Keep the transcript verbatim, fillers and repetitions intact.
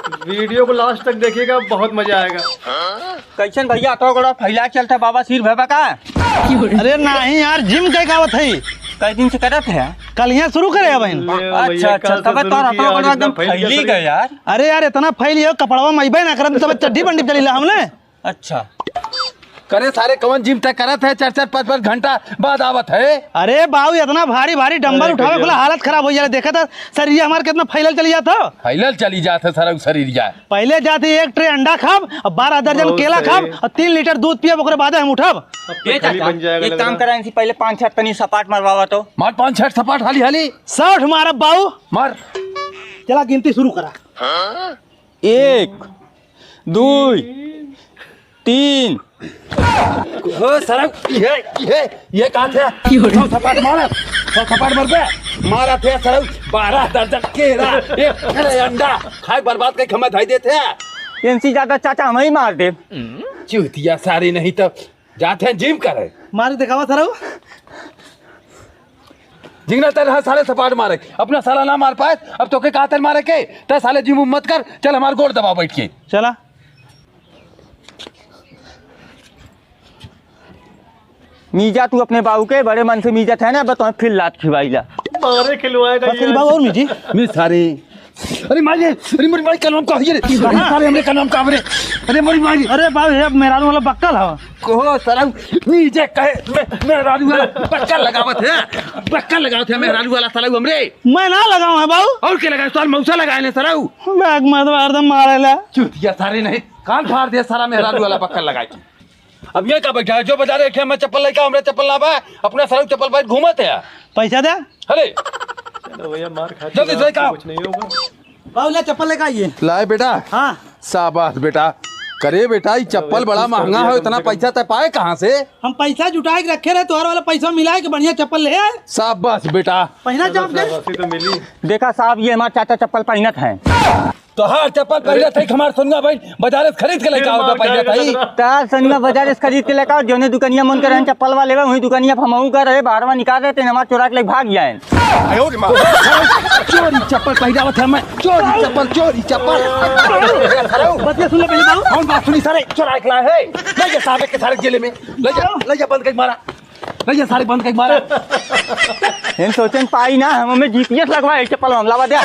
वीडियो को लास्ट तक देखिएगा, बहुत मजा आएगा। कैसन भैया, तो गोड़ा फैला चलता बाबा सिर भैबा का? अरे नहीं यार, जिम कइ का आवत है? कई दिन से करत है? कल यहाँ शुरू करे है बहन। ले भैया, अच्छा, अच्छा, कल से तबे शुरू तोर किया, हथवा गोड़ा एकदम एकदम फैल गया फैली सर। गए यार। अरे यार, इतना फैल गयो, कपड़वा में अइबे ना करत, तबे चड्ढी बंडी चली ला हमने। अच्छा। करे सारे, कवन जिम तय करत है, चार चार पाँच पाँच घंटा बाद आवत है। अरे बाऊ, इतना भारी भारी डंबल अरे उठावे भैया। खुला हालत खराब होइ जाला। देखा था शरीर हमार कितना फैलल चली जात हो। फैलल चली जात है सारा शरीर जाए। पहले जाते एक ट्रे अंडा खाब, अब बारह दर्जन बहुत केला सही। खाब, और तीन लीटर दूध पियब, ओकरे बाद हम उठब। अब तो ए खली चाचा, बन जाएगा एक लग काम रहा। करा, इनसे पहले पाँच छह तनी सपाट मरवावा तो। मार पाँच छह सपाट हाली हाली। साठ मारब बाऊ। मार। चला गिनती शुरू करा। एक, दुई, तीन। हो सरऊ, ये, ये, ये कहाँ थे? सौ सपाट मार, सौ सपाट मर बे। मारा थे सरऊ, बारह दर्जन केला, एक ट्रे अंडा, खाए बर्बाद कइ के हमें धई देते हैं। इनसे ज्यादा चाचा हम ही मार दे। चूतिया सारी नहीं तो जाते हैं जिम करे। मार दिखावा सरऊ। जिंगना तय रहा साले सपाट मारे, अपना साला ना मार पाए, अब तोके कहा तय मारे के, तय साले जिम उम मत कर, चल हमार गोड़ दबा बैठ के। चला। मीजा तू अपने बाबू के, बड़े मन से मीजत है ना, अब तुम्हें फिर लात खिवाइला। मारे खिलवाएगा बस ये। बाबू और मीजी। मैं सारे अरे माई रे, अरे मोरी माई का नाम का है रे? अरे सारे हमरे का नाम का है रे? अरे मोरी माई रे। अरे बाबू, ये मेहरारू वाला बक्कल है। कहो सरऊ, नीचे कहे, मैं, मेहरारू वाला बक्कल लगावत है, बक्कल लगावत है मेहरारू वाला सरऊ हमरे। मैं ना लगाऊं है बाबू। और के लगाए? साल मौसा लगाए ने सरऊ। बैग मत मार दे, मारेला। चूतिया सारे नहीं, कान फाड़ दे सारा मेहरारू वाला बक्कल लगाए के। अब ये का बैठा है? जो बाजार देखे, मैं चप्पल लेके आऊं, हमरे चप्पल ना बा, अपना सरऊ चप्पल बैठ घूमत है। पैसा दे। अरे। चलो भैया, मार खा जल्दी चुका, से लेके आओ। कुछ नहीं होगा। बाबू, ले चप्पल लेके आइए। लाए बेटा। हाँ। शाबाश बेटा। करे बेटा, ई चप्पल बड़ा महंगा है, इतना पैसा तय पाए कहाँ से? हम पैसा जुटाए के रखे रहे, तोहर वाला पैसा मिलाए के बढ़िया चप्पल ले आए। शाबाश बेटा। पहना चप्पल। शाबाशी तो मिली। देखा साहब, ये हमार चाचा चप्पल पहनत हैं। तोहार चप्पल पहनत है, हमार सोनुआ भाई बाजारे से खरीद के लेके आओ, पहनत है। तार सोनुआ बाजारे से खरीद के लेके आओ, जौने दुकनिया मन करे चप्पल वाले बा, वही दुकनिया पर हमहू का रहे, बाहरवा निकाल रहे, तेने हमार चोरा के लेके भाग जाए। आयो रे माँ। चोरी चप्पल पहिरावत है मैं, चोरी चप्पल, चोरी चप्पल। बतिया सुन ले पहले बाबू। कौन बात सुनी सारे, चोरा के लाए है। ले जा सारे के सारे जेल में, ले जा, ले जा बंद करके मारा, ले जा सारे बंद करके मारा। हम सोचन पाई ना, हम हमें जी पी एस लगवाए, चप्पल हम लावा दे।